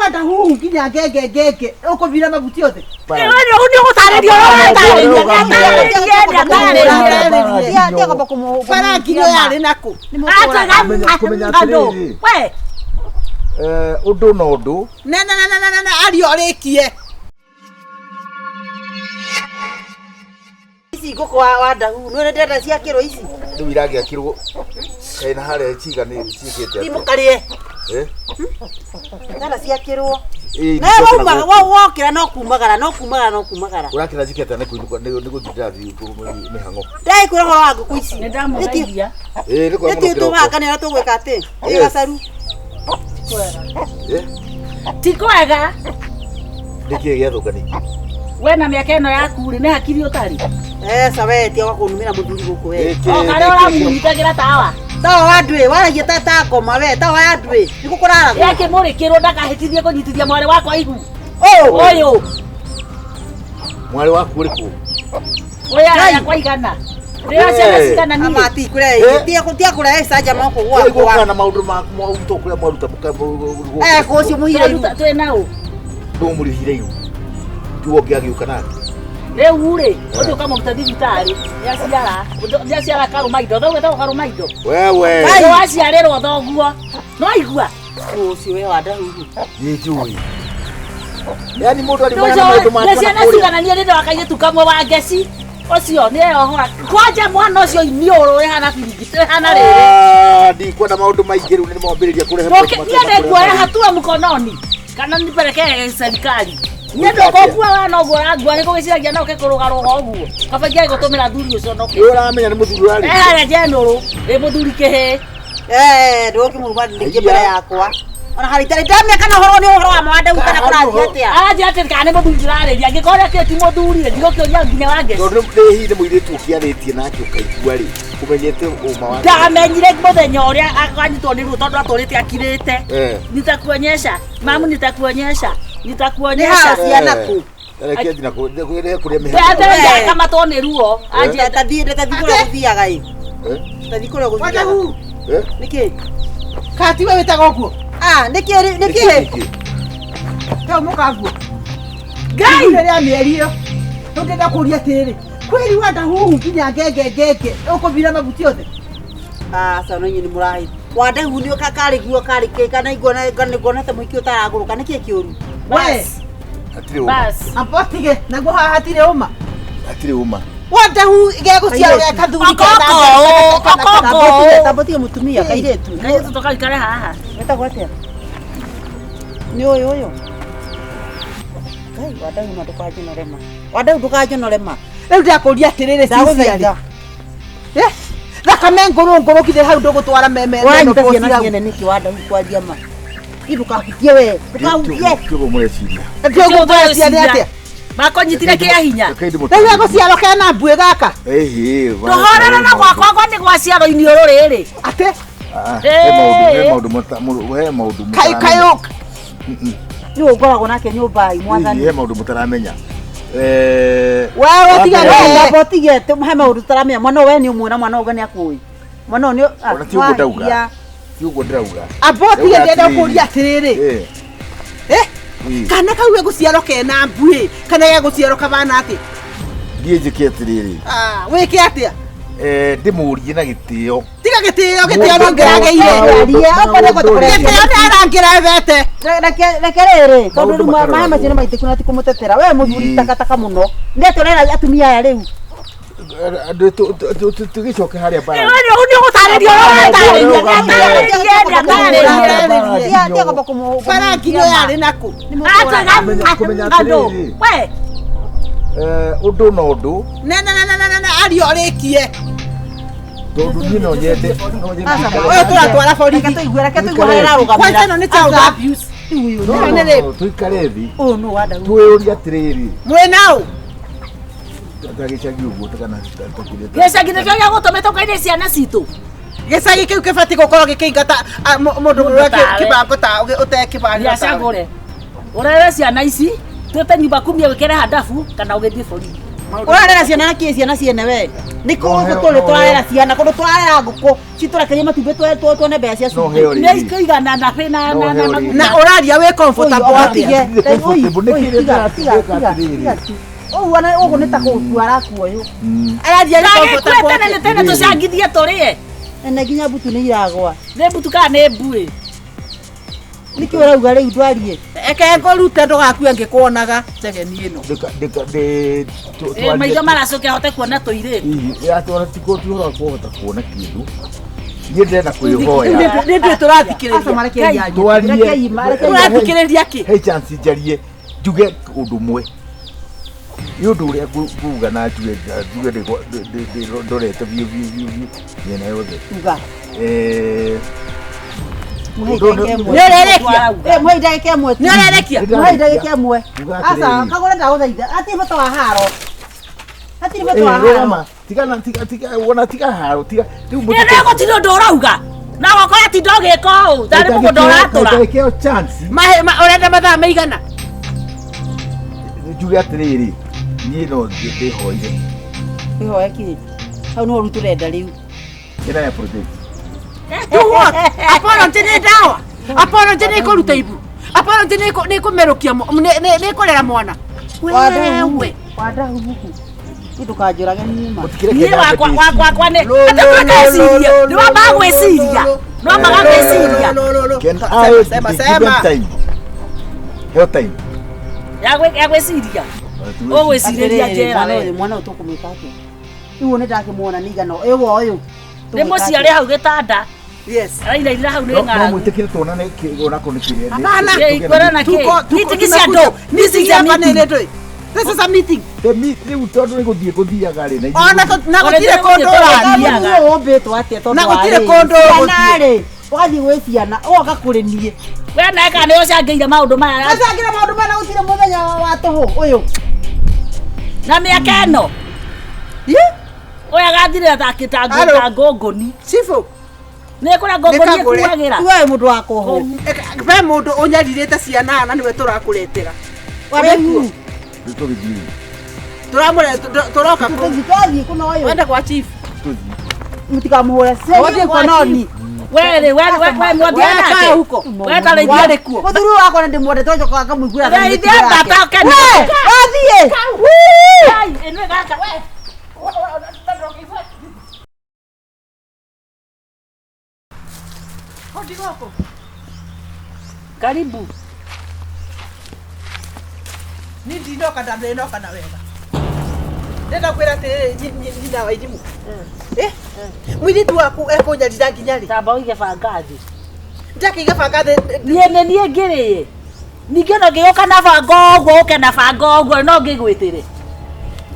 wanda huhu nginya ngenge ngenge ũkũbira mabuti othe. Bara nginya yarĩ nakũ? Kũmenya atĩrĩrĩ. Ũndũ na ũndũ. Na na na na na na ario ũrĩkie. Ici ngũkũ wa ndahu nĩ ndĩrenda ciakĩrwo ici. Rĩu iragĩakĩrwo kaĩ na harĩa ciiganĩte ciĩkĩte Ti atĩa? mũkarĩe. Eh? Ndĩrenda ciakĩrwo. Ĩĩ, Na nĩcoka na wauma gũkũ. wokĩra no kumagara no kumagara no kumagara. Ũrakĩra njĩke atĩa nĩ kũinũka nĩ gũthiĩ ndĩrathiĩ mĩhang'o. Ndagĩkwĩra ũhoro wa ngũkũ ici. Nĩndamũgeithia. Ĩĩ, nĩ kwega Nĩkĩ mũno kĩroko. tũgaka nĩ ũrĩa tũgwĩka atĩ? Ĩ Yes. gacaru. Eh? Ti kwega. Nĩkĩĩ gĩathũka ningĩ? We na mĩaka ĩno yaku rĩ, nĩ hakiri ũtarĩ. Eca we tiga kũnumĩra mũthuri gũkũ we. Nĩkĩĩ- O karĩa nĩkĩĩ- ũramũnyitagĩra tawa. Tawa wa ndwĩ waragia ta ngoma we tawa ya ndwĩ nĩkũ kũraragwo. Yakĩmũrĩkĩrwo ndakahĩtithie kũnyitithia mwarĩ wakwa ihu. Ũũ. Ũyũ. Mwarĩ waku ũrĩkũ? Ũyũ araya kwa igana. Rĩrĩa ciana cigana niĩ. Ama ti kũrehe Eh? tia kũrehe icanjama gũkũ Ũyũ gwakwa. gũka na maũndũ maku maũrutwo kũrĩa mwaruta Eh kũcio mũhire ihu. Twaruta twĩ na ũ. Ndũmũrĩhire ihu. Tiwe ũngĩ agĩũka nake. Rĩu rĩ, ũthiĩ ũkamũruta thibitarĩ. Nĩaciara. Nĩaciara karũma indo. Thoguo etagwo karũma indo. Wewe. Nĩ waciarĩrwo thoguo. No igua. Ũcio we wa ndahuhu. Nĩ njũĩ. Yaani mũndũ arĩ na maũndũ make Nĩ na ciana kũrĩa. cigana niĩ ndĩ wa kairĩtu kamwe wa ngeci. Ũcio nĩeyohora. Kwanja mwana ũcio iniũrũ rĩhana biringiti rĩhana rĩrĩ. Ah, ndikwenda maũndũ maingĩ rĩu nĩ mwambĩrĩria kũrehe maũndũ Niĩ matarĩ nĩnguoya marĩa. hatua mkononi kana nipelekee serikali. Niĩ Gwĩka atĩa? ndũkũngua wana ũguo ũrangua nĩ kũgĩciragia no ũke kũrũgarũga ũguo. Kaba ingĩage gũtũmĩra thuri ũconoke. Nĩ ũramenya nĩ mũthuri ũrarĩ. Eh harĩa njenũrũ ĩ mũthuri kĩhĩ. Eh ndũkĩmũruma ningĩ mbere yakwa. Ona harĩ itarĩ ndamenya kana ũhoro nĩ ũhoro wa ma wa kana kũrathiĩ atĩa. Aranjĩra atĩ kana nĩ mũthuri ndĩrarĩria angĩkorwo ũrĩa ti mũthuri rĩ ndigũkĩũria nginya wa ngeci. Tondũ nĩ hihi nĩ mũirĩtu ũkĩarĩtie nake ũkaigua rĩ ũmenyete ũma wake. Ndamenyire mũthenya ũrĩa akanyitwo nĩ ruo tondũ atũrĩte akirĩte. Eh. Nitakuonyesha mamu, nitakuonyesha, Nĩ nitakuonyesha. hao ciana kũ. Reke nginya kũrĩa kũrĩa mĩhang'o. Ndende akamatwo nĩ ruo. Anjĩra Tathiĩ tathiĩ kũrĩa gũthiaga ĩ. Eh? Tathiĩ kũrĩa Wanda gũthiaga. huhu. Eh? Nĩkĩ? Kana tiwe wĩtaga ũguo? Ah nĩkĩ nĩkĩ? Nĩkĩ? Kau mũkanguo. Ngai. Ihinda rĩa mĩeri ĩyo. Tũngĩenda kũũria atĩrĩrĩ, kwĩri wanda huhu nginya ngenge ngenge ũkũbira mabuti othe. Ah sana inyuĩ nĩ mũrahĩ. Wa ndahu nĩ karĩ guo karĩ kĩ kana iguona nguona ta mũhiki ũtaragũrũka nĩkĩ kĩũru? We, Hatirĩ ũma. Bas. amba ũtige naguo haha hatirĩ ũma. Hatirĩ ũma. Wanda hu gegũciarwo ge kathuri Okoko, okoko. Tambotige mũtumia kairĩtu. Kairĩtu tũkaikare haha. Wĩtagwo atĩa? Nĩ ũyũ ũyũ. Ngai wa ndahu ma ndũkanjonore ma. Wa ndahu ndũkanjonore ma. Rĩu ndakũria atĩrĩrĩ Ndagũthaitha. Eh, thakame ngũrũ ngũrũ kinya hau ndũgũtwara meme Wanyita ciana ciene nĩkĩ wa ndahu kwaria ma. Ĩ ndũkahutie we. Ndũkahutie. Ti ũguo mũreciria. Ndũgũtwara ciana atĩa? Makũnyitire kĩa hinya. Reke ndĩmũtarĩrie. Rĩu egũciarwo kena mbuĩ gaka. Ĩhĩ, Tũhorere na gwakwa gwa nĩ gwaciarwo iniũrũ rĩrĩ. Atĩ Ah, he maũndũ he maũndũ he maũndũ kaĩ kaĩ mũtaramenya. ũka. Nĩ ũngoragwo nake nyũmba ĩ mwathani. Hihi, he maũndũ mũtaramenya. Eh, Wewe wa tiga mbere- we. Ndamba ũtige he maũndũ tũtaramenya mwana ũyũ we nĩ ũmwĩ na mwana ũyũ nĩ akũĩ. Mwana ũyũ nĩ Ona ti ũguo ndauga. Ti ũguo ndĩrauga. Amba ũtige Ndauga ndĩrenda atĩrĩrĩ. kũria atĩrĩrĩ. Eh, Eh, ĩ, kana kau gegũciarwo kena mbuĩ kana gegũciarwo kabana atĩa? Niĩ njĩke atĩrĩrĩ. Ah, wĩke atĩa? Eh, ndĩmũrie na gĩtĩo. Tiga gĩtĩo gĩtĩo no ngĩragĩire. Gĩtĩo nĩ arangĩrebete. Reke rĩrĩ tondũ Maũndũ rĩu maĩ makaroragwo. macio nĩ maitĩku na ti kũmũtetera we mũthuri Ĩ. takataka mũno nĩ atĩ ũrera atumia aya rĩu Tũgĩcoke harĩa bara. Rĩu nĩ ũgũtarĩria ũrĩa ũratarĩria. Tiga kũmũ Bara nginya yarĩ nakũ? Kũmenya Andũ. atĩrĩrĩ. We. Eh, ũndũ na ũndũ Na na na na na na ario ũrĩkie. tondũ niĩ no nyende no nyende Ũyũ tũratwara borithi. Reke tũigue reke tũigue harĩa ararũgamĩra. Kwanza ĩno nĩ child abuse. Rĩu ũyũ No, Nĩ no, rĩ. no, tũikare thĩ ũyũ nũ wa ndahu. twĩyũrie atĩrĩrĩ Mwĩ nao? ta gĩcagi ũguo kana ta kĩrĩa Gĩcagi nĩkĩo gĩagũtũmĩte ũkaire ciana citũ. Gĩcagi kĩu kĩbatiĩ gũkorwo gĩkĩingata ah, mũndũ Mũndũ ũrĩa tawe. kĩbango ta ũte kĩbari. Gĩacagũre. Ũrere ciana ici twĩte nyumba kumia wĩkĩre handabu kana ũgĩthiĩ borithi. Ũrarera ciana na kĩ ciana ciene we? Nĩ kũndũ tũrĩ tũrarera ciana, kũndũ tũrarera ngũkũ, citũrekerie matumbĩ tuone mbeca cia No cumbĩ. heo Nĩ rĩrĩ. ikũigana na na No na na heo maguta. rĩrĩ. Na ũraria wĩ comfortable Oi, atĩa? Ndirĩ comfortable, nĩ kĩrĩa ndĩratuĩka atĩrĩrĩ. Ũguo na ũguo nĩ ta gũkua arakuo ũyũ. Araria wĩ Ndagĩkue comfortable tene nĩ atĩa? tene tũcangithie tũrĩe. Na nginya mbutu nĩ iragwa. Nĩ mbutu kana nĩ mbuĩ? Nĩkĩ ũrauga rĩu ndwarie? Eke ngũrute ndũgakue ngĩkuonaga njegeni ĩno. Ĩ, maitho maracoke ahote kuona tũirĩtu. Atwara tikuhota kũhota kuona kĩndũ. Niĩ ndĩrenda kwĩhoya. Nĩ ndũĩ tũrathikĩrĩria. Aca marekereria. Twarie. Rekei marekereria. Ũrathikĩrĩria kĩ? He chance njarie njuge ũndũ ũmwe. Nĩ ũndũ ũrĩa nguga na njuge njuge ndorete biũ biũ biũ biũ mĩena yothe. Uga. Mũhe Ũndũ ndagĩka ĩmwe. Nĩ ũrerekia? Eh, mũhe ndagĩka ĩmwe tu. Nĩ ũrerekia? Mũhe ndagĩka ĩmwe. Uga Aca, atĩrĩrĩ. kagũre ndagũthaitha. Hatirĩ bata wa haro. Hatirĩ bata wa Eh, haro. rũgama. Tiga tiga tiga wona tiga haro tiga rĩu Nĩ nĩ gũtirĩ ũndũ ũrauga. Na wakora tinda ũgĩka ũũ, tarĩ mũgũnda ũratũra. Ndagĩkeo chance. Mahe ũrenda mathaa maigana? Njuge atĩrĩrĩ niĩ no ndĩhoire. Wĩhoe kĩ? Hau nĩho rĩu tũrenda rĩu. Can I apologize? Do what? Apology nĩ ndawa. Apology nĩ kũruta ibu. Apology nĩ kũmerũkia nĩ kũrera mwana. Wewe. Wadahuhu. Niĩ ndũkanjũrage niĩ ma. Mũtikĩreke Niĩ nyambe wakwa ndĩcirie. wakwa wakwa nĩ atĩ gwĩciria. Nĩ wambaga gwĩciria. Nĩ wambaga gwĩciria. Can I be given time? Heo time. Ya gwĩciria. Ũgwĩcirĩria Atĩrĩrĩ, njera mwana we. ũyũ mwana ũyũ tũkũmwĩka atĩa? Rĩu nĩ ndakĩmuona nĩ igana ĩwe ũyũ. Nĩ mũciĩ arĩ hau gĩtanda. Yes. Arairairĩra hau nĩ No ng'aragu. mwĩtĩkĩre tuonane onako nĩ kĩrĩa. Hapana. Ĩ, kuonana kĩ? Meeting cia andũ. Meeting cia meeting. This is a meeting. Rĩu tondũ nĩ gũthiĩ gũthiaga rĩ na Ona na gũtirĩ kũndũ ũrathiĩ. Ũrathiĩ ũmbĩtwo atĩa tondũ Na gũtirĩ warĩ? kũndũ Ciana rĩ, ũgathiĩ gwĩ ciana ũgoka kũrĩ niĩ. We nawe kana nĩ ũcangĩire maũndũ maya Ngacangĩra maũndũ maya na gũtirĩ mũthenya wa tũhũ ũyũ. na mĩaka ĩno. Ye? Ũyũ agathirĩra ta Alo. ta ngũngũni. Chifu. Nĩ kũrĩa ngũngũni Nĩkagũre. ĩkuagĩra. Tiga wĩ mũndũ wa kũhũ. Be mũndũ ũnyarirĩte ciana na nĩwe tũrakũretera. Wadahuhu. tũgĩthiĩ. Tũramũre tũroka kũ. Tũthiĩ twathiĩ kũna ũyũ. Wenda kwa chief. Tũthiĩ. Mũtikamũhũre. Wathiĩ kwa noni. We rĩ, we we we mwathiĩ We nake. kaa huko. We tarĩithia. Warĩ kuo. Mũthuri wakwa nĩ ndĩmwendete ũcokaga ngamũiguĩra tha nĩ Reithia mĩtugo yake. mbata ũkene. We, wathiĩ. Ai, ĩno gaka we. Karibu. Ni ndinoka na ndinoka na wega. Ndenda kwĩra atĩrĩrĩ nyina wa irimũ. Eh? Mũirĩtu waku ekũnyarira nginya rĩ? Tamba ũige banga thĩ. Ndakĩiga banga thĩ. Niĩ nĩ niĩ ngĩrĩĩ. Ningĩ ona ngĩũka na banga ũguo ũke na banga ũguo no ngĩgwĩtĩre.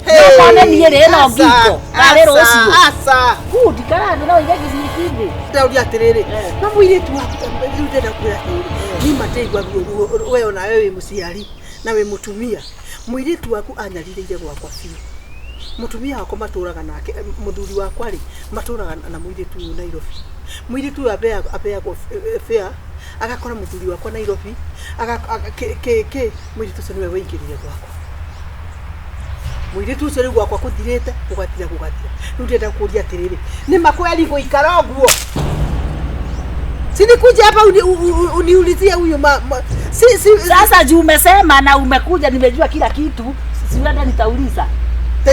No kone niĩ rĩ ĩno ngingo. Karĩ rũciũ. Aca. Good, ikara thĩ no ũige gĩcici thĩ. Ndauria atĩrĩrĩ, na mũirĩtu waku rĩu ndenda kwĩra atĩrĩrĩ, niĩ ma ndĩigua ruo we onawe wĩ mũciari na wĩ mũtumia. Mũirĩtu waku anyarirĩire gwakwa biũ. Mũtumia wakwa matũraga nake, mũthuri wakwa rĩ, matũraga na mũirĩtu ũyũ Nairobi. Mũirĩtu ũyũ abeagwo fare, agakora mũthuri wakwa Nairobi, kĩ mũirĩtu ũcio nĩwe waingĩrire gwakwa. Mũirĩtu ũcio rĩu gwakwa kũthirĩte, gũgathira gũgathira. Rĩu ndĩrenda kũria atĩrĩrĩ, nĩ ma kweri gũikara ũguo? Si nikuje hapa uniulizie huyu si si Sasa juu umesema na umekuja, nimejua kila kitu, siwenda nitauliza.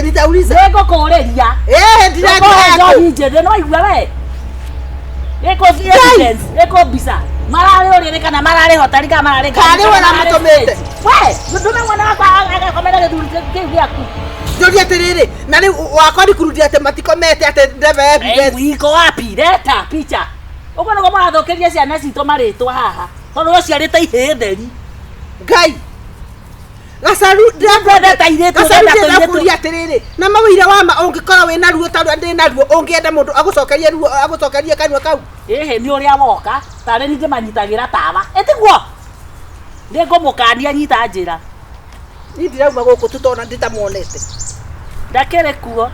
Nitauliza. Nĩngũkũũrĩria. Eh, Ndĩrakũhe ndiraku. njohi njĩthĩ, no waigua we? Ĩkũ evidence, ĩkũ mbica. Mararĩ ũrĩrĩ kana mararĩ hotari kana mararĩ Karĩ we ũramũtũmĩte? We, ndũme mwana wakwa agakomera gĩthuri kĩu gĩaku. Njũria atĩrĩrĩ, na rĩu wakwa nĩkurudia atĩ matikomete atĩ ndebe evidence. Iko wapi? Leta picha. Ũguo nĩguo mũrathũkĩria ciana citũ marĩtwa haha. Tondũ ũciarĩte ihĩĩ theri. Ngai. Gacaru Ndĩrenda airĩtu, Gacaru ndĩrenda ndĩrenda tũirĩtu. kũria atĩrĩrĩ, na mawĩira wa ma ũngĩkorwo wĩna ruo ta ũrĩa ndĩ naruo, ũngĩenda mũndũ agũcokerie ruo, agũcokerie kanua kau. Ĩhĩ nĩ ũrĩa woka, tarĩ niĩ ndĩmanyitagĩra tawa. Ĩtiguo? Nĩngũmũkania nyita njĩra. Niĩ ndirauma gũkũ tũtona nditamuonete. Ndakĩrĩ kuo.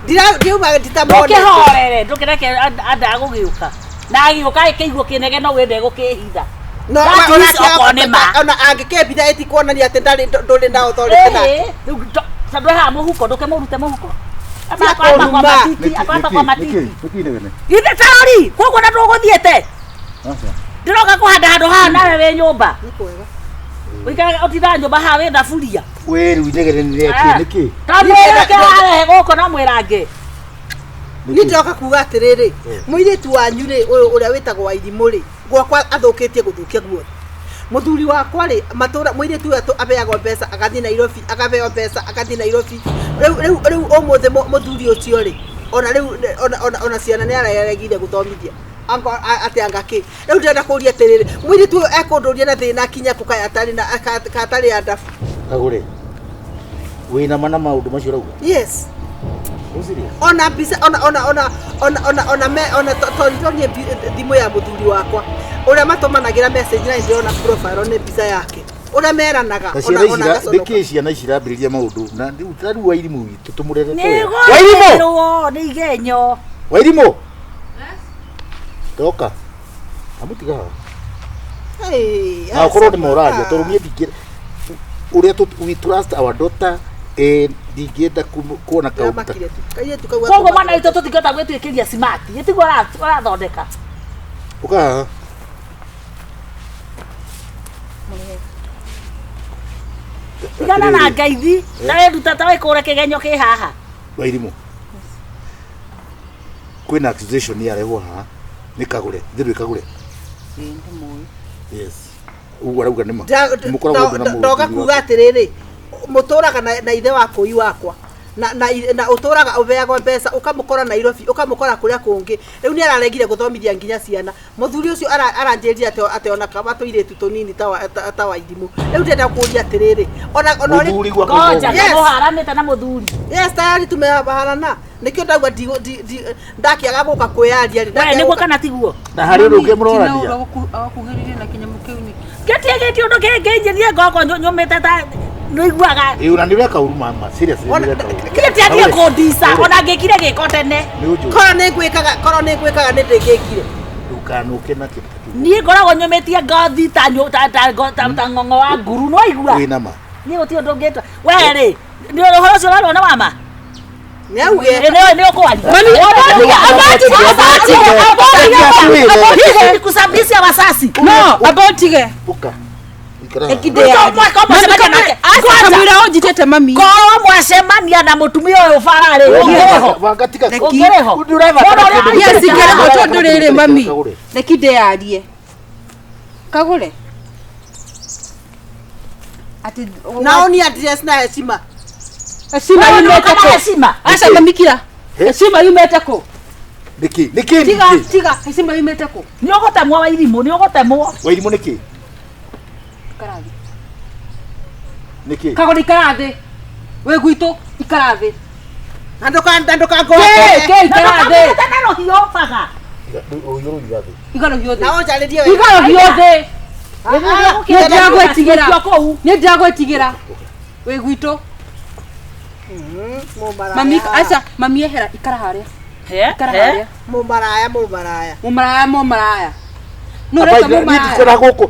Ndirauma nditamuonete. Ndũkĩhorere, ndũkĩreke anda agũgĩũka. Na agĩũka ĩkĩiguo kĩnegeno wĩ ndegũkĩhitha. No, That ona is okorwo nĩ ma. ona angĩkĩmbitha ĩtikuonania atĩ ndarĩ ndũrĩ na authority nake. Ĩhĩ, rĩu Tondũ haha mũhuko ndũkĩmũrute mũhuko. Tia Akwamba kwa kũruma. matiti, akwamba kwa matiti. Nĩkĩ inegene? Ithe tarori, koguo na ndũgũthiĩte. Aca. Ndĩroka kũhanda handũ haha nawe wĩ nyũmba. Nĩ kwega. Ũikaraga ũtindaga nyũmba haha wĩ thaburia. We rĩu inegene nĩ rĩakĩ nĩkĩ? Ta mwĩra kĩrarehe gũkũ na mwĩrange. Niĩ ndĩroka kuga atĩrĩrĩ, mũirĩtu wanyu rĩ, ũyũ ũrĩa wĩtagwo Wairimũ rĩ, gwakwa athũkĩtie gũthũkia guothe. Mũthuri wakwa rĩ, matũra mũirĩtu ũyũ aheagwo mbeca agathiĩ Nairobi, akaheo mbeca agathiĩ Nairobi. Rĩu rĩu rĩu ũmũthĩ mũthuri ũcio rĩ, ona rĩu ona ciana nĩ araregire gũthomithia. Ango atĩ anga kĩ. Rĩu ndĩrenda kũria atĩrĩrĩ, mũirĩtu ũyũ ekũndũria na thĩna akinya kũ kaĩ atarĩ na atarĩ andabu. Kagũre. Wĩna ma na maũndũ macio ũrauga? Yes. Ũ serious? Ona mbica ona ona ona ona ona ona me ona tonitonie thimũ ya mũthuri wakwa ũrĩa matũmanagĩra message na ndĩrona profile nĩ mbica yake ũrĩa meranaga Na ona ciana ona ici agaconoka. nĩkĩ ciana ici irambĩrĩria maũndũ na rĩu ta rĩu Wairimũ witũ tũmũrerete Nĩ wega. Wairimũ! gũthĩrwo nĩ igenyo. Wairimũ! Ndoka. Amũtiga haha. Hey, Na ũkorwo nĩ moraria ah. tondũ niĩ ndingĩ ũrĩa we trust our daughter eh ndingĩenda kuona kaũndũ ta Ndĩramakire tu. Kairĩtu kau Koguo mwana atũmagĩra. witũ tũtingĩhota gwĩtuĩkĩria smart. Gĩtiguo ũrathondeka. ũka haha. Tigana na ngaithi, ta wĩruta ta wĩkũre kĩgenyo kĩ haha. Wairimũ. Kwĩna accusation yarehwo haha nĩ Kagũre, thĩ Kagũre. Yes. Ũguo arauga nĩ ma. Mũkoragwo na Ndoka mũthuri kuga waku. atĩrĩrĩ, mũtũraga na ithe wa kũi wakwa na ũtũraga ũheagwo mbeca ũkamũkora Nairobi ũkamũkora kũrĩa kũngĩ rĩu nĩ araregire gũthomithia nginya ciana mũthuri ũcio aranjĩrire atĩ ona kaba tũirĩtu tũnini ta Wairimũ rĩu ndĩrenda kũria atĩrĩrĩ ona ũrĩ Mũthuri gwakwa Ngoja Yes. kamũharanĩte na mũthuri. yes tayari tumeharana nĩkĩo ndauga ndakĩaga gũka kwĩyaria rĩ We ndakĩaga nĩguo gũka- kana tiguo? Na harĩ ũndũ ũngĩ mũrorania. Akuhĩrĩrie na kĩnyamũ kĩu nĩkĩ? Gĩtirĩ gĩti ũndũ kĩngĩnjirie ngoko nyũmĩte ta nĩiguaga. Ĩĩ ona nĩ ũreka ũru mama, seriously nĩ Ona- ũreka ũru. Githĩ ti athiĩ kũndica ona ngĩkire gĩko tene. Nĩ ũnjũĩ. korwo nĩ ngwĩkaga korwo nĩ ngwĩkaga nĩ ndĩngĩkire Ndũkanũke na kĩndũ ta kĩu. Niĩ ngoragwo nyũmĩtie ngothi ta ta ng'ong'o wa nguru nĩ waigua. Wĩna ma. Niĩ gũtirĩ ũndũ ũngĩtwa. We rĩ, nĩ ũhoro ũcio ũrarwo nĩ wa ma? nĩ auge Nĩ ũkwaria. Kusabisia wasasi. No, amba ũtige. Ũka. Ikara haha. Eki Aca kamũira ũnjitĩte mami. Korwo mwacemania na mũtumia ũyũ bara-rĩ, ũngĩrĩho. Wanga tiga Reki. Ũngĩrĩho. Ndũrabatara Mũndũ ũrĩa kĩndũ. Yes, ingĩrĩho Kagũre. tondũ rĩrĩ mami. Kagũre. Reki ndĩyarie. Kagũre. Atĩ nao ni address na heshima heshima Wewe yumĩte nĩ kũ? heshima. Aca mami kira. Eh? Heshima yumĩte kũ? Nĩkĩ? Nĩkĩ? Tiga, Nĩkĩ? tiga, heshima yumĩte kũ? Nĩ ũgũtemwo Wairimũ, nĩ ũgũtemwo. Wairimũ nĩkĩ? Ikara thĩ. Nĩkĩ? Kagũre ikara thĩ. Wĩ gwitũ ikara thĩ. na ndũkangoe Kĩ, kĩ ikara thĩ. Na rũhiũ baga. Rũhiũ rũiga thĩ. Iga rũhiũ thĩ. na ũnjarĩrie wega. Iga rũhiũ thĩ. Nĩ ndĩragwĩtigĩra. Kũu. Nĩ ndĩragwĩtigĩra. Wĩ gwitũ. Mũmaraya. Mami, aca, mami ehera ikara harĩa. Ikara harĩa. Mũmaraya, mũmaraya. Mũmaraya, mũmaraya. Nũ Aba, ũreka niĩ mũmaraya? ndikwenda gũkũ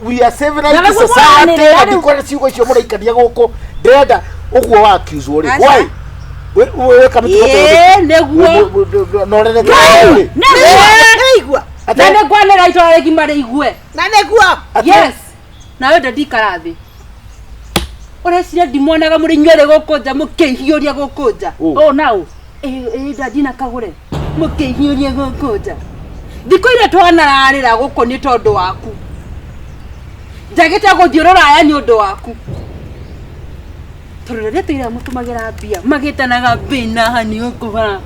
we are civilized Na nĩguo society mũranĩrĩra na rĩu. ndikwenda ciugo icio mũraikania gũkũ ndĩrenda ũguo wa accuse rĩ Aca. why weka mĩtugo ta ĩyo Ĩĩ, nĩguo. na ũrerete Nĩguo. Nĩigua. Na nĩ ngwanĩra itũra rĩgima rĩigue. Na nĩguo. Yes. Nawe ndadi ikara thĩ. Ũreciria ndimwonaga mũrĩ inyuerĩ gũkũ nja mũkĩhiũria gũkũ nja. Ũũ na ũ. Ĩĩ ĩĩ ndadi na Kagũre mũkĩhiũria gũkũ nja. Thikũ iria twanararĩra gũkũ nĩ tondũ waku. Njagĩte gũthiĩ rũraya nĩ ũndũ waku. Tondũ rĩrĩa tũira mũtũmagĩra mbia magĩtanaga mbĩ na hani gũkũ bara.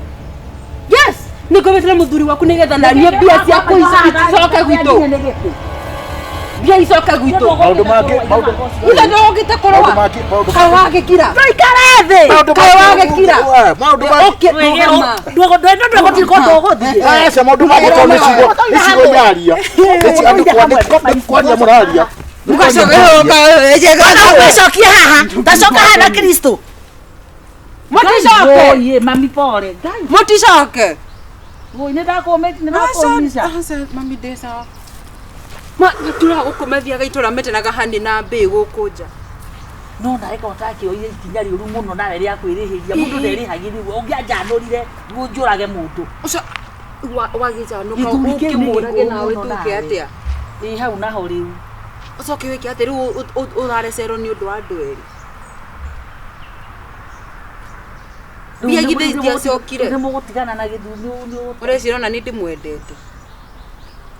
Yes, nĩngomete na mũthuri waku nĩgetha naniĩ mbia ciaku icoke gwitũ. Mbia icoke gwitũ. Maũndũ mangĩ maũndũ Ithe ndũgũkĩte maũndũ kũrũa. mangĩ maũndũ Kaĩ wagĩkira. Tũikare thĩ. maũndũ Kaĩ wagĩkira. maũndũ mangĩ Ũkĩ rũgama. Ndũgũthiĩ. aca maũndũ mangĩ tondũ nĩ ciugo nyaria andũ kwaria mũraria Ũgũcokia haha. Tacoka haha na Kristo. Mũticoke. Oye, mami pole. Ngai. Mũticoke. Woi, nĩ ndakũmĩca. Aca mami ndĩ sawa. Matura gũkũ mathiaga itũra metanaga hani na mbĩ gũkũ nja. No nawe korwo ũtakĩoire ikinya rĩũru mũno nawe rĩa kwĩrĩhĩria mũndũ nderĩhagĩrĩrwo ũngĩanjanũrire njuo njũrage mũndũ. Ũcio wagĩcanũka Gĩthuri kĩu nĩ ũkĩmũrage gĩkũrũ nawe mũno tuke nawe. atĩa? Ĩ hau naho rĩu. Ũcoke wĩke atĩa rĩu ũrarecerwo nĩ ũndũ wa andũ erĩ? Rĩu Mbia nĩ- githĩ nĩ- itiacokire? nĩ mũgũtigana na gĩthuri Ũreciria ona niĩ ndĩmwendete.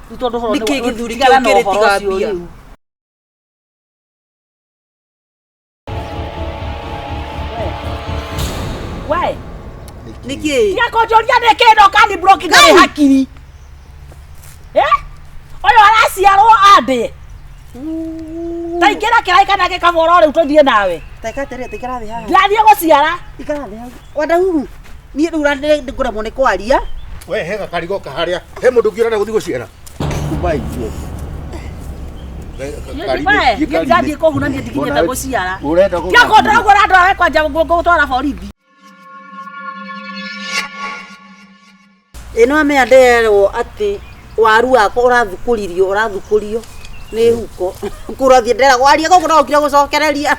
Rĩu tondũ ũhoro Nĩkĩ nĩ- gĩthuri tigana kĩu na kĩrĩ ũhoro tiga ũcio mbia? rĩu. We Nĩkĩ? tiga kũnjũria nĩkĩ no kani block ndarĩ hakiri. Eh? Ũyũ araciarwo andĩe. Ta ingĩra kĩraĩ kana gĩkaboro rĩu tũthiĩ nawe. Taika atĩrĩ, taikara thĩ haha. Ndirathiĩ gũciara. Ikara thĩ hau. Wandahuhu. Niĩ rĩu ngũremwo nĩ kwaria. We he gakarigo kaharĩa he mũndũ ũngĩ ũrenda gũthiĩ gũciara kumai ithuothe. We, niĩ ndirathiĩ kũhuna niĩ ndikinyĩte gũciara. Ũrenda Tiga kũndora ũguo ũrandora we kwanja ngũgũtwara borithi. Ĩ no amenya nderwo atĩ waru wakwa ũrathukũririo ũrathukũrio nĩ huko kũrathiĩ nderagwo aria gũkũ no ũkire gũcokereria.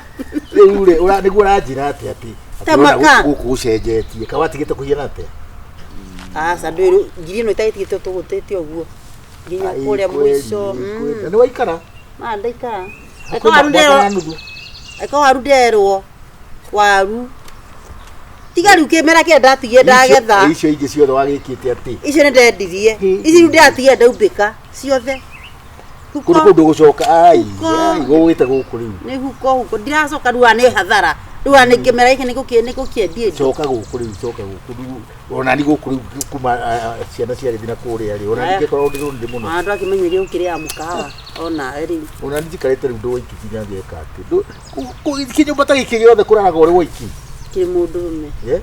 Rĩu rĩ nĩguo ũranjĩra atĩ atĩ Ta atĩ ũrona maka. gũkũ gũcenjetie kawatigĩte kũhiana atĩa? Aca ndwĩ ngiri ĩno itaĩtigĩte tũgũtĩte ũguo nginya Ai, kũrĩa kweli, mũico. kweli. Na nĩ waikara Ma ndaikara. Hakuhĩ Eka waru mwaka nderwo na nuthu. eka waru nderwo waru tiga rĩu kĩmera kĩrĩa ndatigie ndagetha. Icio ingĩ ciothe wagĩkĩte atĩ Icio nĩ ndendirie ici rĩu ndĩratigie ndaumbĩka ciothe. Huko kũndũ kũu ndũgũcoka ai Huko. ai gũgĩte gũkũ rĩu. Nĩ huko huko ndiracoka rĩu nĩ hathara rĩu nĩ kĩmera gĩkĩ nĩ gũkĩendia indo. Coka gũkũ rĩu, coka gũkũ rĩu ona ni gũkũ rĩu kuma ciana ciarĩthi na kũrĩa rĩ ona Aya. ningĩkorwo ndĩ ndĩ mũno. Ona ndwakĩmenyeria gũkĩrĩaga mũkawa ona rĩu. Ona ni njikarĩte rĩu ndĩ waiki nginya ngeka atĩ kĩnyũmba ta gĩkĩ gĩothe kũraraga ũrĩ waiki. Kĩrĩ mũndũrũme. Yeah?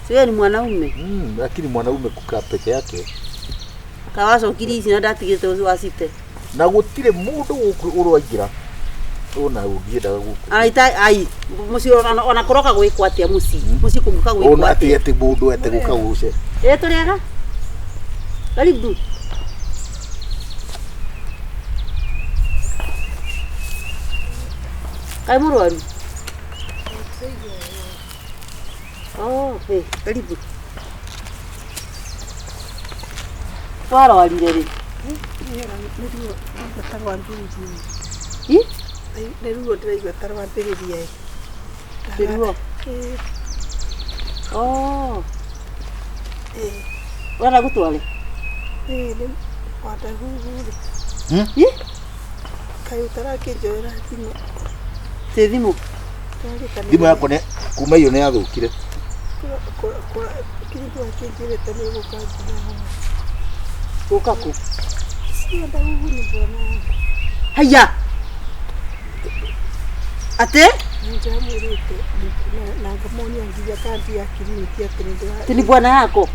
Si wewe ni mwanaume. Lakini mwanaume kukaa peke yake. Kawacokirie ici na ndatigĩte ũcio wacite. Na gũtirĩ mũndũ gũkũ ũraingĩra ona ũngĩendaga gũkũ. Araita ai mũciĩ ona kũroka gwĩkwo atĩa mũciĩ mũciĩ kũngĩũka gwĩkwo Ona atĩ atĩa. atĩ mũndũ ete gũka gũce. Ĩ tũrĩega. Karibu. Kaĩ mũrwaru? Oh, hey, karibu. Warwarire rĩ? Nĩ ruo ndĩraigua ta rwambĩrĩria. Ĩ? Nĩ ruo ndĩraigua ta rwambĩrĩria. Nĩ ruo? Ĩĩ. Oh, Ĩĩ. ũrenda gũtware? Ĩĩ nĩ wandahuhu rĩ. Ĩ? Kaĩ ũtarakĩnjoera thimũ? Tĩ thimũ? Ndĩrarĩka nĩ Thimũ yakwa nĩ kuma iyo nĩ yathũkire. Kĩrĩndũ akĩnjĩrĩte nĩ gũka nginya haha. Gũka kũ? Si wandahuhu nĩ bwana wangu. Haiya! Atĩ? Nĩ ndĩramwĩrĩte na ngamuonia nginya kandi ya kiriniki atĩ nĩ ndĩra Tĩ ni bwana yako?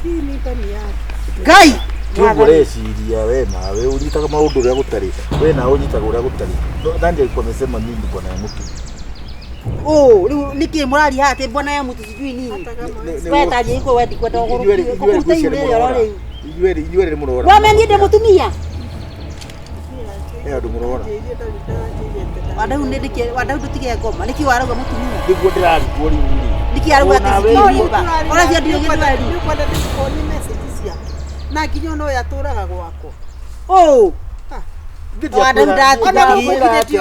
Si mimba ni yake. Ngai! Ti ũguo ũreciria we nawe ũnyitaga maũndũ ũrĩa gũtarĩ. We nawe ũnyitaga ũrĩa gũtarĩ. Nani alikuwa amesema mimi ni bwana ya mtu? Oh, rĩu nĩkĩ mũraria haha atĩ bwana ya mũtu sijui nini? Hata kama We taji iko wendi kwenda ũgũrũkie. Kũruta ihu rĩrĩ oro rĩu. Inyuerĩ nĩ mũrora. Wamenye ndĩ mũtumia? He andũ mũrora. Njĩrire ndarĩ ndanjĩrĩte. Wandau nĩ ndĩkĩ wandau ndũtige ngoma. Nĩkĩ warauga mũtumia? Nĩguo ndĩrarigwo rĩu rĩ. Nĩkĩ arauga atĩ Ona sijui we- mimba? Ona cio ndirĩ gĩthweri. Nĩũkwenda ndĩkuonie message ciake. Na nginya ona ũyũ atũraga gwakwa. Oh, Wandau Ndakwĩra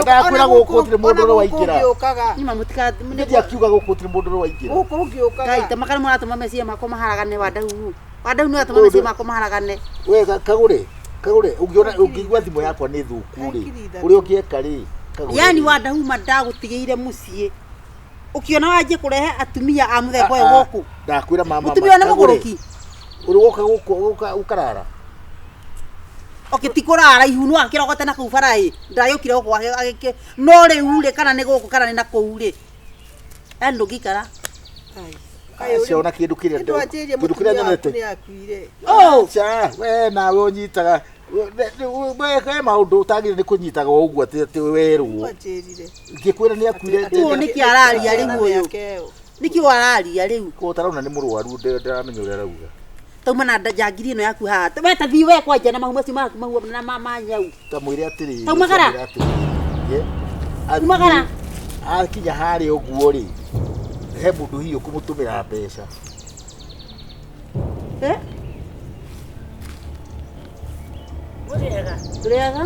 ndakwĩra gũkũ gũtirĩ mũndũ ũrĩa waingĩra. Ũngĩũkaga. nyuma mũtika Nĩ akiuga gũkũ gũtirĩ mũndũ ũrĩa waingĩra. Gũkũ ũngĩũkaga. Ngai ta makara mũratũma meciria makwa maharagane wandau. Wandau nĩ ũratũma meciria makwa maharagane. We kagũre kagũre ũngĩona ũngĩigua thimũ yakwa nĩ thũku rĩ ũrĩa ũngĩeka rĩ kagũre. Yani wandau ma ndagũtigĩire mũciĩ. Ũkĩona wanjie kũrehe atumia a mũthemba ũyũ gũkũ. Ndakwĩra mama. Mũtumia ũyũ nĩ mũgũrũki. Ũrĩ woka gũkũ ũkarara. Okay, ti kũrara ihu no akĩrogote na kũu bara ĩ ndagĩũkire gũkũ agĩke no rĩu rĩ kana nĩ gũkũ kana nĩ na kũu rĩ yani ndũngĩikara. Acio ona kĩndũ kĩrĩa Ndwanjĩrie kĩndũ kĩrĩa mũtumia waku nyonete. nĩ akuire. Oh! Aca we nawe ũnyitaga we maũndũ ũtagĩrĩire nĩ kũnyitaga o ũguo atĩ atĩ werwo. Ndwanjĩrire. Ngĩkwĩra nĩ akuire. Ũũ nĩkĩ araria rĩu ũyũ? Nĩkĩ araria rĩu? Ko ũtarona nĩ mũrwaru ndaramenya ũrĩa arauga. Tauma na njangiri ĩno yaku haha. We ta thiĩ we kwanja na mahu macio maku mahu na ma nyau. Ta mwĩre atĩrĩrĩ. Taumagara. Ye. Umagara. Akinya harĩa ũguo rĩ, he mũndũ hihi ũkũmũtũmĩra mbeca. Eh? Mũrĩega. Tũrĩaga?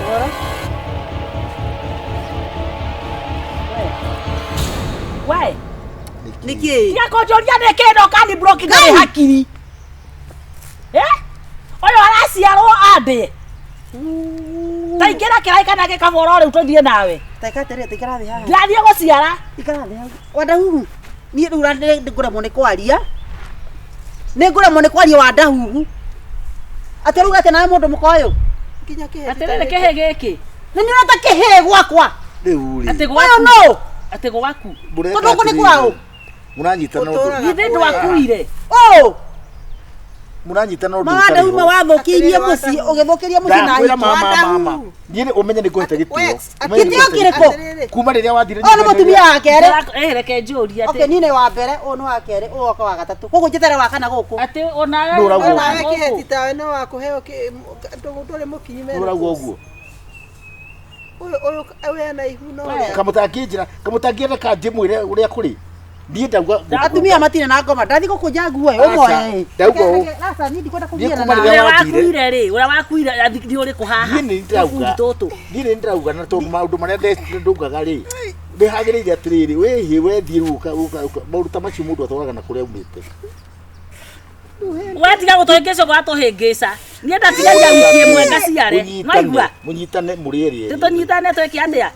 Ũhoro? We, Nĩkĩ? tiga kũnjũria nĩkĩ no kani block ndarĩ hakiri. Eh? Ũyũ araciarwo andĩe. Ta ingĩra kĩraĩ kana gĩkabora rĩu tũthiĩ nawe. Ta ika atĩrĩrĩ, ta ikara thĩ haha. Ndirathiĩ gũciara. Ikara thĩ hau. Wandahuhu. Niĩ rĩu ngũremwo nĩ kwaria. Nĩ ngũremwo nĩ kwaria Wandahuhu. Atĩ ũrauga atĩ nawe mũndũ mũka ũyũ? Nginya kĩhĩ Atĩrĩrĩ kĩhĩ gĩkĩ. Nĩ nĩ ũrota kĩhĩ gwakwa. Rĩu rĩ, Atĩ Ũyũ gwaku. nũ? Atĩ gwaku. mũreka Tondũ gũkũ nĩ atĩrĩrĩ, kwaũ? Mũranyitana ũndũ Ũtũũraga Githĩ ndwakuire. Ũũ. mũranyitana ũndũ Ma ũtarĩ Wandahuhu ho. wathũkĩirie Atĩrĩrĩ, mũciĩ, Wandahuhu. ũgĩthũkĩria mũciĩ na Ndakwĩra ahiki. mama mama. Wandahuhu. Niĩ nĩ ũmenye nĩ ngũhete gĩtĩo. We, Ũmenye nĩ Gĩtĩo ngũhete kĩrĩkũ? Atĩrĩrĩ. Kuma rĩrĩa wathire Ũyũ nĩ mũtumia wa kerĩ. Ĩĩ reke njũrie Okay, atĩ. niĩ nĩ wa mbere, ũyũ nĩ wa kerĩ, ũyũ oka wa gatatũ. Koguo njeterere wa kana gũkũ. Atĩ onawe Nũ ũrauga ũguo? Nawe kĩheti tawe no wakũheo ndũrĩ mũkinyi Nũ ũrauga ũguo? Ũyũ ũyũ ũyũ ena ihu no ũrĩa. Kamũtangĩnjĩra, kamũtangĩenda ka ndĩmwĩre ũrĩa kũrĩ. Niĩ ndauga Atumia matirĩ na ngoma. Ndathiĩ gũkũnja nguo ĩ, ũmoe. Ndauga ũũ. Aca, niĩ ndikwenda Niĩ kũgiana kuma nawe. rĩrĩa Ũrĩa wathire. wakuire rĩ, ũrĩa wakuire nĩ ũrĩkũ haha? Niĩ nĩ ndĩrauga. Tũbundi tũtũ. Niĩ nĩ ndĩrauga na tondũ maũndũ marĩa ndaugaga rĩ, nĩ hagĩrĩire atĩrĩrĩ, wĩhĩ wethiĩ rĩu ũka maũndũ ta macio mũndũ atwaraga na kũrĩa aumĩte. We tiga gũtũhĩngĩca ũguo watũhĩngĩca. Niĩ ndatigaria wiki ĩmwe ngaciare. Nwaigua? Mũnyitane mũrĩ erĩ. Tũtũnyitane twĩke atĩa?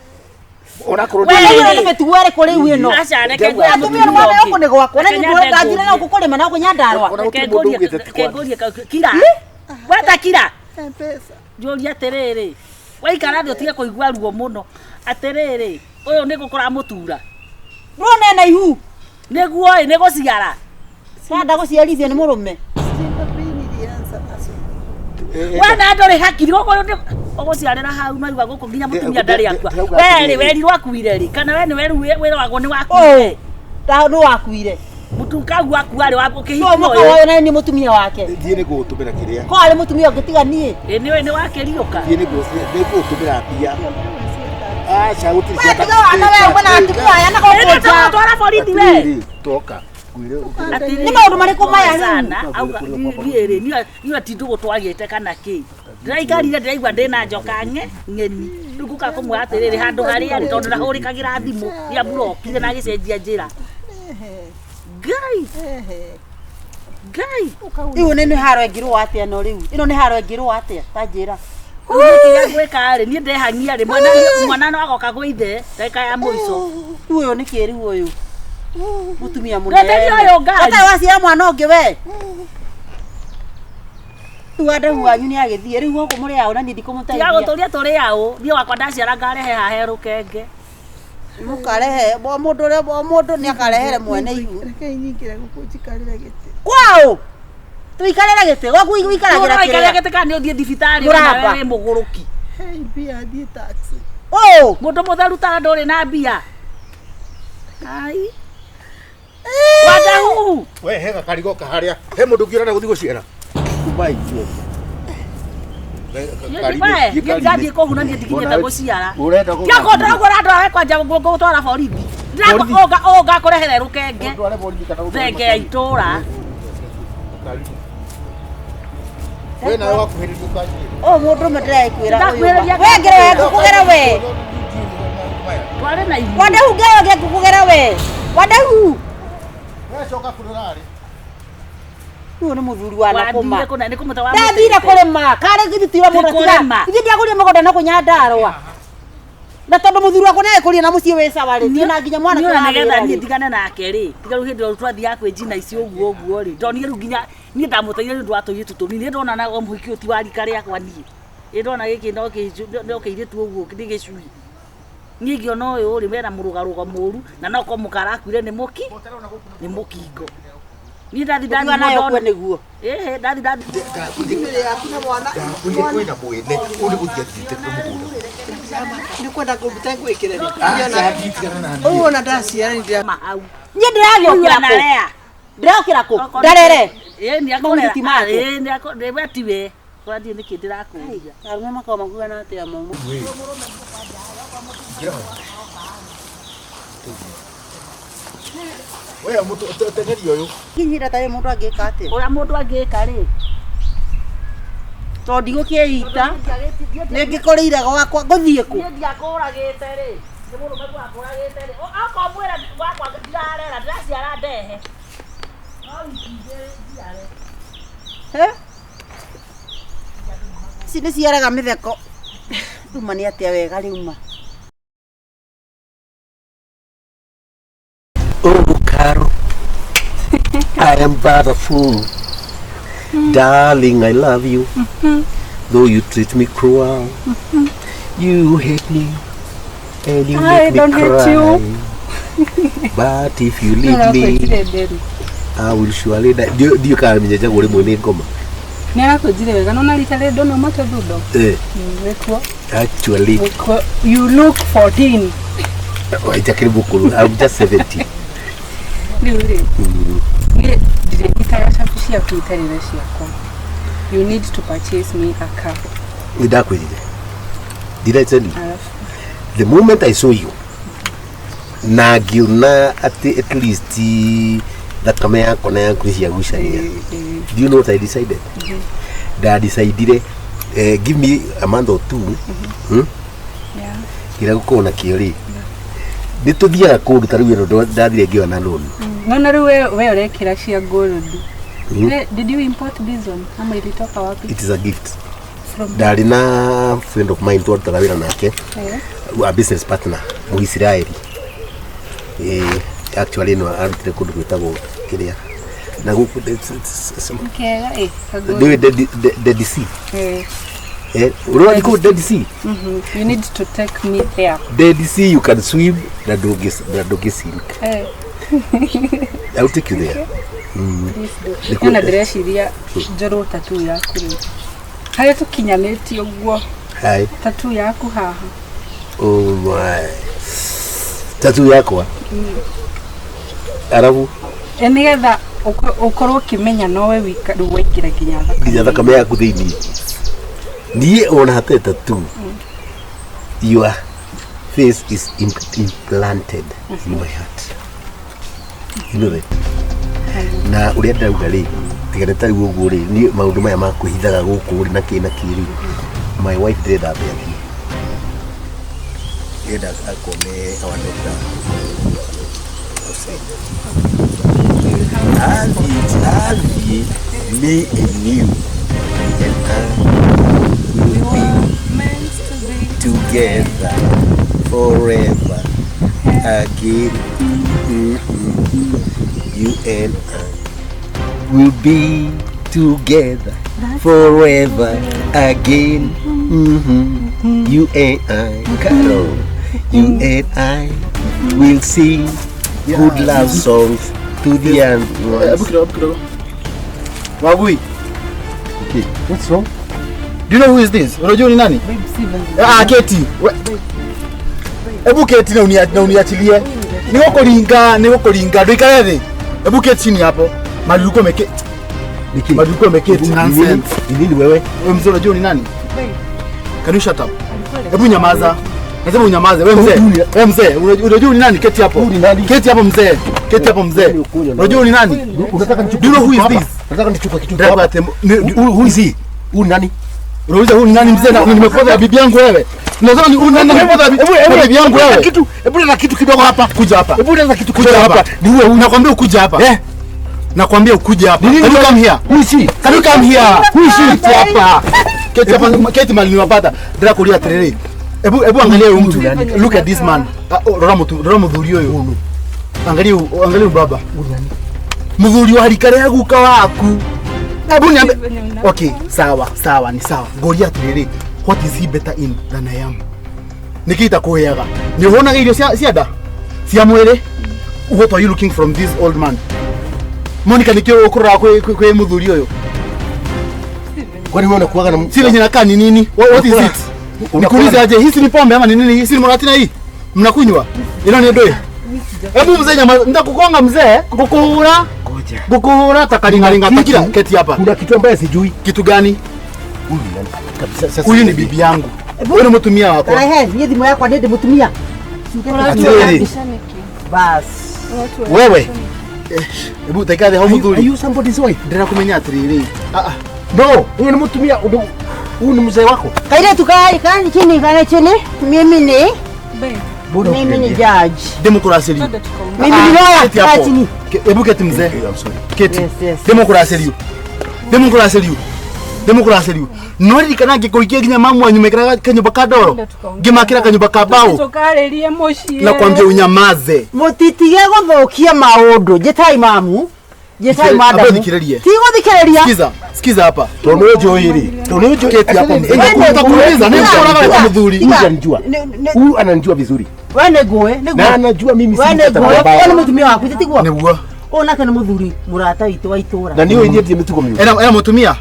Onakorwo We, Ĩno nĩ mĩtugo ĩrĩkũ rĩu ĩno? Aca, reke Ndauga ngwĩre Atumia nĩ mũtumia mwana ũngĩ. gũkũ nĩ gwakwa. Na Reke nĩ nyambe ndathire na ngũrie. gũkũ kũrĩma na gũkũ Nyandarũa. Ona Reke gũtirĩ mũndũ ngũrie- ugĩte ti reke kwanyu. ngũrie kira. Weta kira. M-Pesa. Njũrie atĩrĩrĩ. Waikara thĩ ũtige kũigua ruo mũno. Atĩrĩrĩ, ũyũ nĩ gũkũra mũtura. Ndũrona ena ihu. Nĩguo ĩ, nĩ gũciara. Nda gũciarithio nĩ mũrũme. Simba pini ilianza naso. We na ndũrĩ hakiri gũkũ nĩ ũgũciarĩra hau no igua gũkũ nginya mũtumia ndarĩ akua. Ndauga We rĩ, atĩrĩrĩ. werirwo akuire rĩ, kana we nĩwe rĩu wĩragwo nĩ wakuire. Ũũ. Ta nũ wakuire. Mũtu kau akua rĩ, Nũ ũkĩhikio mũka ũyũ. ũyũ na nĩ mũtumia wake. Thiĩ nĩ ngũgũtũmĩra kĩrĩa. Ko arĩ mũtumia ũngĩ tiga niĩ. Ĩ nĩwe nĩ wakĩriũka. Thiĩ nĩ ngũgũtũmĩra mbia. Aca gũtirĩ We tiga wana we ũguo na atumia aya na gũkũ Ĩ nja. nĩ twara borithi we. Atĩrĩrĩ, toka. Ngwĩre ũkĩre. Nĩ maũndũ marĩkũ maya rĩu? Sana, auga niĩ rĩ, niĩ ati ndũgũ twagĩte kana kĩ. Ndĩraikarire ndĩraigua ndĩna njoka ng'eni. Rĩu ngũka kũmwĩra atĩrĩrĩ handũ harĩa rĩ tondũ ndahũrĩkagĩra thimũ nĩamburokire na agĩcenjia njĩra. Ngai, Ngai. Rĩu nĩ haro ĩngĩrũa atĩa no rĩu? Ĩno nĩ haro ĩngĩrũa atĩa? Ta njĩra. Rĩu niĩ kĩrĩa ngwĩka rĩ, niĩ ndehang'ia rĩ, mwana no agoka gwĩ ithe ndagĩka ya mũico. Rĩu ũyũ nĩ kĩ rĩu ũyũ? Mũtumia mũnene. Ndeteria ũyũ ngari. Ata waciara mwana ũngĩ we. Rĩu Wandahu wanyu nĩ agĩthiĩ. Rĩu gũkũ mũrĩ aũ na niĩ Tiga ndikũmũteithia. gũtũria tũrĩ aũ, niĩ wakwa ndaciara ngarehe haha he rũkenge. Mũkarehe o mũndũ ũrĩa o mũndũ nĩ akarehere mwene ihu. Reke nyingĩre gũkũ njikarĩre gĩtĩ. Kwaũ? Tũikarĩre gĩtĩ. Gwaku ũikaragĩra Ũraikarĩra kĩrĩa? gĩtĩ kana nĩ ũthiĩ thibitarĩ Mũramba. ona we wĩ mũgũrũki. Hei mbia thiĩ taxi. Ũũ. Mũndũ mũtheru ta ndũrĩ na mbia. Ai. Wandahuhu. We he gakarigo kaharĩa. He mũndũ ũngĩ ũrenda gũthiĩ gũciara. Kumai ithuothe. We, niĩ ndathiĩ kũhuna niĩ ndikinyĩte gũciara. Ũrenda Tiga kũndora andũ awe kwanja ngũgũtwara borithi. Ndĩrakũnga ngakũrehere rũkenge. Ũndware borithi kana ũndware Thenge ya itũra. We nawe wakuhĩrĩria ũkanjĩra. Ũyũ mũndũrũme ndĩrekwĩra ũyũ. Ndakwĩrĩria We ngere ngũkũgera we. Twarĩ na ihu. Wandahu ngero ngere ngũkũgera we. Wandahu. We coka kũrĩa ũrarĩ. Ũyũ nĩ mũthuri wa nakũma. Wathire kũna nĩ kũmũta wa Ndathire kũrĩma. Karĩ githitira mũndũ Ti tiga. kũrĩma. Ithuĩ ndiagũrire mũgũnda na kũnyandarũa. Na tondũ mũthuri wakwa nĩagĩkũrire na mũciĩ wĩ sawa rĩ, na nginya mwana Niĩ ona nĩgetha niĩ tũrawĩra rĩ. ndigane nake rĩ, tiga rĩu hĩndĩ ĩyo twathiaga kwĩ njina ici ũguo ũguo rĩ, ndonire rĩu nginya niĩ ndamũteire nĩ ũndũ wa tũirĩtu tũnini, nĩ ndona na mũhiki ũyũ ti wa rika rĩakwa niĩ. Ĩ ndona gĩkĩ no kĩirĩtu ũguo nĩ gĩcui. Niĩ ngĩona ũyũ rĩ mena mũrũgarũgo mũru na no korwo mũka arakuire nĩ mũki nĩ mũkingo. Niĩ ndathi ndathi Tiga nayo ndona kwe nĩguo. ĩhĩ ndathi ndathi Thimũ yaku na mwana. Ndakwĩrire kwĩna mwene ũyũ nĩ gũthiĩ athiĩte mũgũnda. Nĩ kwenda ngũmbuta ngwĩkĩre rĩ. Aca nditigana na niĩ. Ũyũ ona ndaciara nĩ ndĩra. mahau. Niĩ ndĩragĩũkĩra Ũyũ kũ? anarea. Ndĩrokĩra kũ? Ndarere. Ĩĩ nĩ Mahuti akũrera. make. Ĩĩ nĩ akũrera. We tiwe. Kũrĩa ndiĩ nĩkĩ ndĩrakũria. Arũme makoragwo makuana atĩa mauma. We mũtũ teng'eri ũyũ. Kinyira tarĩ mũndũ angĩka atĩa? Ũrĩa mũndũ angĩka rĩ. Tondũ ndigũkĩita nĩ ngĩkoreire gwakwa ngũthiĩ kũ? Niĩ ndiakũragĩte rĩ. Nĩ mũrũme wakũragĩte rĩ. Okorwo mwĩra gwakwa ndirarera ndĩraciara ndehe. No wiki igĩrĩ njiare. Eh? Ici nĩ ciaraga mĩtheko. Rĩu nĩ atĩa wega rĩu ma. Oh, Caro, I am but a fool. Darling, I love you. Though you treat me cruel, you hate me and you I make me don't hate cry. you. But if you leave me, I will surely die. Ndiũ kana menyenjagwo rĩmwe nĩ ngoma. Nĩ arakwenjire wega no na rita rĩrĩ ndona umĩte thundo. Eh, Wĩkuo. actually, Wĩkuo. You look 14. itakĩrĩ mũkũrũ. I'm just 70. Rĩu rĩ. Niĩ ndirĩnyitaga cabi ciaku itarĩ na ciakwa. You need to purchase me a car. Nĩ ndakwĩrire. Did I tell you? Alafu The moment I saw you, na ngĩona atĩ at least thakame yakwa na yaku nĩ ciagucania. Do you know what I decided? Ndadecidire give me a month or two, hmm? yeah. Kĩrĩa gũkorwo nakĩo rĩ, nĩ tũthiaga kũndũ ta rĩu ĩno ndathire ngĩona loan. Naona rĩu we ũrekĩra cia gold. Did you import this one? Ama ilitoka wapi? It is a gift. From Ndarĩ na friend of mine twarutaga wĩra nake, a business partner Mũisiraeli. Actually no arutire kũndũ gwĩtagwo kĩrĩa na gũkũ Kega eh. Ka gold. Ndĩũĩ Dead Sea. Eh. Ũrĩ kũu Dead Sea? You need to take me there. Dead Sea you can swim na ndũngĩ sink. I will take you there. Please do. Nĩ na ndĩreciria njorwo tattoo yaku rĩ. Harĩa tũkinyanĩtie ũguo Hi. tattoo yaku haha. Oh my. Tattoo yakwa. Arabu Nĩgetha ũkorwo ũkĩmenya nowe wika rĩu waingĩra nginya thakame. Nginya thakame yaku thĩinĩ. Niĩ ona hatarĩ tattoo. Your face is implanted in my heart. You know that? Na ũrĩa ndĩrauga rĩ, tiga nĩ ta rĩu ũguo rĩ, niĩ maũndũ maya ma kwĩhithaga gũkũ rĩ na kĩ na kĩ rĩ, my wife ndĩrenda ambe athiĩ. Ndĩrenda akone our doctor outside. Athiĩ, me and you and I will be Meant to be. together forever again. You and I will be together forever again. You and I, Carol, you and I will sing good love songs to the end. Hebu kidogo, kidogo. Wagui. Okay. What's wrong? Do you know who is this? Unajua ni nani? Babe, Steven. Ah, keti. Hebu keti na uniachilie. Nĩ gũkũringa, ndũikare thĩ. Hebu keti chini hapo. Mahali ulikuwa umeketi. Mahali ulikuwa umeketi nonsense. Ni nini wewe? Wewe mzee unajua ni nani? Can you shut up? Hebu nyamaza. Nasema unyamaze wewe mzee. Wewe mzee, unajua ni nani? Keti hapo. Keti hapo mzee. Keti hapo mzee. Unajua ni nani? Unataka nichukue? Do you know who is this? Unataka nichukue kitu Driver hapa? Who is he? Huyu ni nani? Unauliza huyu ni nani mzee na nimepoteza bibi yangu wewe? Unasema ni huyu nani nimepoteza bibi yangu wewe? Kitu, hebu leta kitu kidogo hapa. Kuja hapa. Hebu leta kitu Kuja kidogo hapa. hapa. Ni huyu. Nakwambia ukuje hapa. Eh? Nakwambia ukuje hapa. Ni nini Can you come here? Who is he? Can you come here? Who is he? Keti hapa. Keti hapa. Keti mahali niwapata. Ndĩra kũria atĩrĩrĩ. Hebu angalia huyu mtu. Look at this man. Ah, oh, rora mũtu, rora mũthuri ũyũ. Angalia angalia huyu baba. Mũthuri wa rika rĩa guka waku. Hebu niambe. Okay, sawa, sawa, ni sawa. Ngoria atĩrĩrĩ, what is he better in than I am? Nĩkĩ itakũheaga? Nĩ ũhũnaga irio cia nda? Cia mwĩrĩ? What are you looking from this old man? Monica nĩkĩ ũkũrora kwĩ mũthuri ũyũ? Kwani wewe unakuwaga na Si venye nakaa ni nini? What is it? Nikuulize aje, hii si ni pombe ama ni nini? Hii si ni muratina hii? Mnakunywa? Ino ni ndui? Hebu mzee nyama, nitakugonga mzee, ngukuhura. Ngoja. Ngukuhura takaringaringa takira keti hapa. Kuna kitu ambaye sijui. Kitu gani? Huyu ni nani? Kabisa sasa. Huyu ni bibi yangu. Huyu ni mutumia wakwa. Rehe, niĩ thimũ yakwa nĩ ndĩ mũtumia. Atĩrĩrĩ. Bas. Wewe. Hebu taikathe hau Are muthuri. you somebody's wife? Ndĩrakumenya atĩrĩrĩ. Ah ah. No, huyu ni mutumia, huyu ni mzee wako. Kairĩtu kai kai chini kana chini. Mimi ni Mbona mimi ni ukiniambia? judge. Ndĩmũkũracĩrio. Mimi ni lawyer. Keti Kaa hapo. chini. Hebu keti mzee. I'm sorry. Keti. Yes, yes. Ndĩmũkũracĩrio. Ndĩmũkũracĩrio. Ndĩmũkũracĩrio. No ririkana ngĩkũhikia nginya mamu wanyu mekĩraga kanyũmba ka ndoro. Ngĩmakĩra kanyũmba ka mbaũ. Tukarĩrie mũciĩ. Na kwambia unyamaze. Mũtitige gũthũkia maũndũ. Njĩtai mamu. Njĩtai Amba madamu. thikĩrĩrie. Ti gũthikĩrĩria. Sikiza, sikiza hapa. Tondu ũnjũĩ rĩ. Tondu ũnjũĩ. Keti hapo mzee. Atĩrĩrĩ, Nitakuuliza, nĩngũkũraga wĩ ta mũthuri. Huyu ananijua. Nĩ- Huyu ananijua vizuri. We nĩ ngũĩ, nĩ Na ngũĩ. anajua mimi si We nĩ mtoto ngũĩ. mbaya. We nĩ mũtumia waku, tiguo? Nĩguo. Ũyũ nake nĩ mũthuri mũrata witũ wa itũra. Na niĩ ũnyendie mĩtugo mĩũru. Ena mũtumia?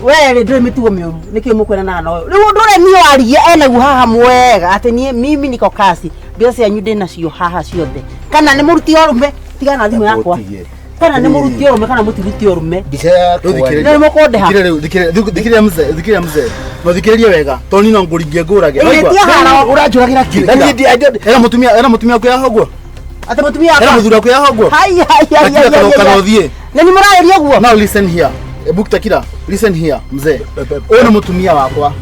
We rĩ ndũrĩ mĩtugo mĩũru nĩkĩo mũkwenanaga na ũyũ rĩu ũndũ ũrĩa niĩ warie enaguo haha mwega atĩ niĩ mimi niko kasi mbia cianyu ndĩ nacio haha ciothe kana nĩ mũruti ũrũme tigana na thimũ yakwa Ũtige. kana nĩ mũruti ũrũme kana mũtiruti ũrũme Mbica yakwa. Rĩu thikĩrĩria. Nĩ mũkũndĩha. Thikĩrĩria rĩu, thikĩrĩria mzee, thikĩrĩria mzee. No thikĩrĩrie wega. Tondũ niĩ no ngũringie ngũrage. Ĩĩ, Waigua? ti haro. Ũranjũragĩra kĩ? Na niĩ ndi- I don't- Ena mũtumia waku yaha ũguo? atĩ mũtumia Ena wakwa mũthuri waku yaha ũguo? hai hai hai Takira hai kana hai kana hai. ũthiĩ. Na nĩ mũrarĩria ũguo Now listen here. Ebu Takira, listen here mzee. Ũyũ nĩ mũtumia wakwa.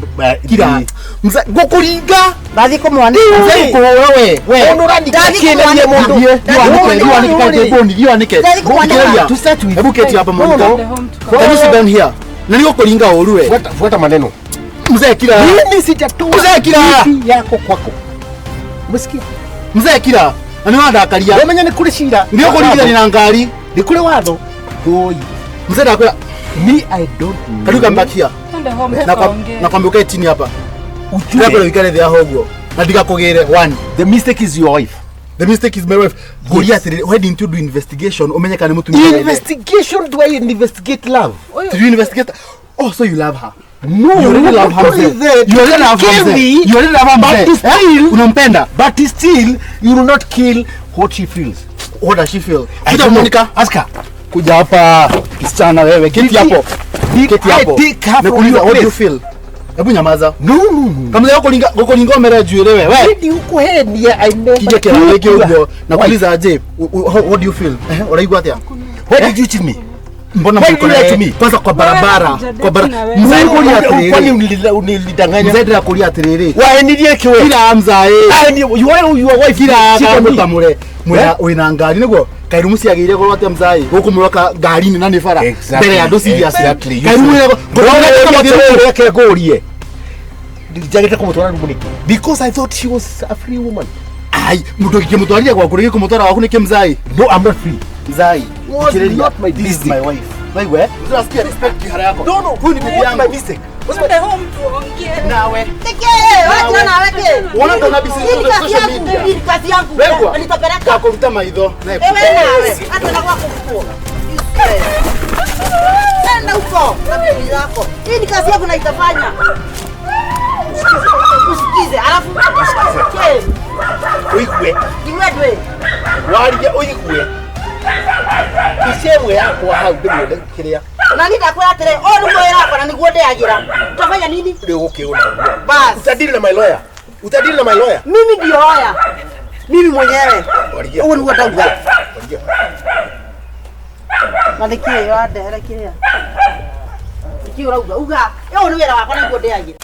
Kira. Mzee, ngũkũringa. ndathiĩ kũmwanĩka Mzee ngũkũhũra we. We. Ũndũ ũrandika kĩ na niĩ mũndũ? Thiĩ, thiĩ wanĩke, thiĩ wanĩke, thiĩ wanĩke. Ndathi kũmwanĩka. Thikĩrĩria. To start with. Hebu keti hapa Monica. No, no. Can you sit down here? Na nĩgũkũringa ũru we. Fuata maneno. Mzee kira. Mimi sijatoa Mzee kira. bibi yako kwako. Umesikia? Mzee kira. Na nĩ wandakaria. Wamenya nĩ kũrĩ cira. Nĩ ũkũringithania na ngari. Nĩ kũrĩ watho. Ngũi. Mzee ndakwĩra, Me I don't know. can you come back here? Twende home Na kwa tukaongee. na kwambia ukae chini hapa. Ndakwĩra ũikare thĩ haha ũguo. Na ndigakũgĩre one. The mistake is your wife. The mistake is my wife. Ngũria atĩrĩrĩ, why didn't you do investigation ũmenye kana nĩ mũtumia wa ithe? Investigation, do I investigate love? Did you investigate? Oh, so you love her. No, You already love her not only mzee. that, You already love her kill mzee. me, You already love her but mzee. still- Eh? Unampenda. But still, you will not kill what she feels. What does she feel? I Kuja don't know. Monica. Ask her. Kuja hapa kisichana wewe. Keti Did hapo. did Keti I hapo. take her from Nakuuliza, your what do you place? feel? Hebu nyamaza. No, no, no. Kama leo kulinga kulinga omere njuĩrĩ we. We. Did you kuhenia? I never Kije kĩrathi took gĩkĩ your- ũguo. Nakuuliza aje, what do you feel? Ũraigua atĩa? Why did you cheat me? Mbona Why mko did you lie to me? Kwanza kwa barabara, kwa barabara. Wewe, Mzee kulia Kwani atĩrĩrĩ. unilidanganya? Mzee ndĩrakũria atĩrĩrĩ. Waenirie kĩ we? Kira mzae. You are your wife. Kira Cheat on me. kamũtamũre. Mwĩna wĩna ngari nĩguo kairumu ciagĩire goro atĩa mzae gũkũmũroka ngari-inĩ na nĩ bara mbere ya andũ serious. Exactly. Kairumu ĩrĩa Reke ngũrie. Njagĩte kũmũtwara rumu nĩkĩ? Because I thought she was a free woman. Ai, mũndũ ũngĩkĩmũtwarire gwaku rĩngĩ kũmũtwara gwaku nĩkĩ mzai? No, I'm not free. Mzai. Was thikĩrĩria. not my This is mistake. my wife. Waigua? eh? Unasikia respect kihara yako. No, no, Huyu ni bibi What's my yangu. mistake? Twende home tuongee. Nawe. Nĩkĩ? Wachana nawe kĩ? Wona ndona mbica Hii ni kazi social yangu, media. hii ni kazi yangu. Wegwa. Nitapeleka. Ndakũruta maitho. Na Ewe nawe, hata na kwako huko. Nenda huko na bibi yako. Hii ni kazi yangu na itafanya. Usikize, alafu usikize. Ũigue. Iwe ndwe. Warie ũigue. Mbica ĩmwe yakwa hau ndĩmĩone kĩrĩa Na ni ndakwĩra atĩrĩ, ũyũ nĩguo wĩra wakwa na nĩguo ndĩagĩra. Utafanya nini? rĩu gũkĩũna ũguo. Bas. Utadili na my lawyer. Utadili na my lawyer. Mimi ndio hoya. Mimi mwenyewe. Waria. Ũguo nĩguo ndauga. Waria. Na nĩkĩĩ wandehere kĩrĩa? Nĩkĩĩ ũrauga? Uga, ũyũ nĩ wĩra wakwa na nĩguo ndĩagĩra.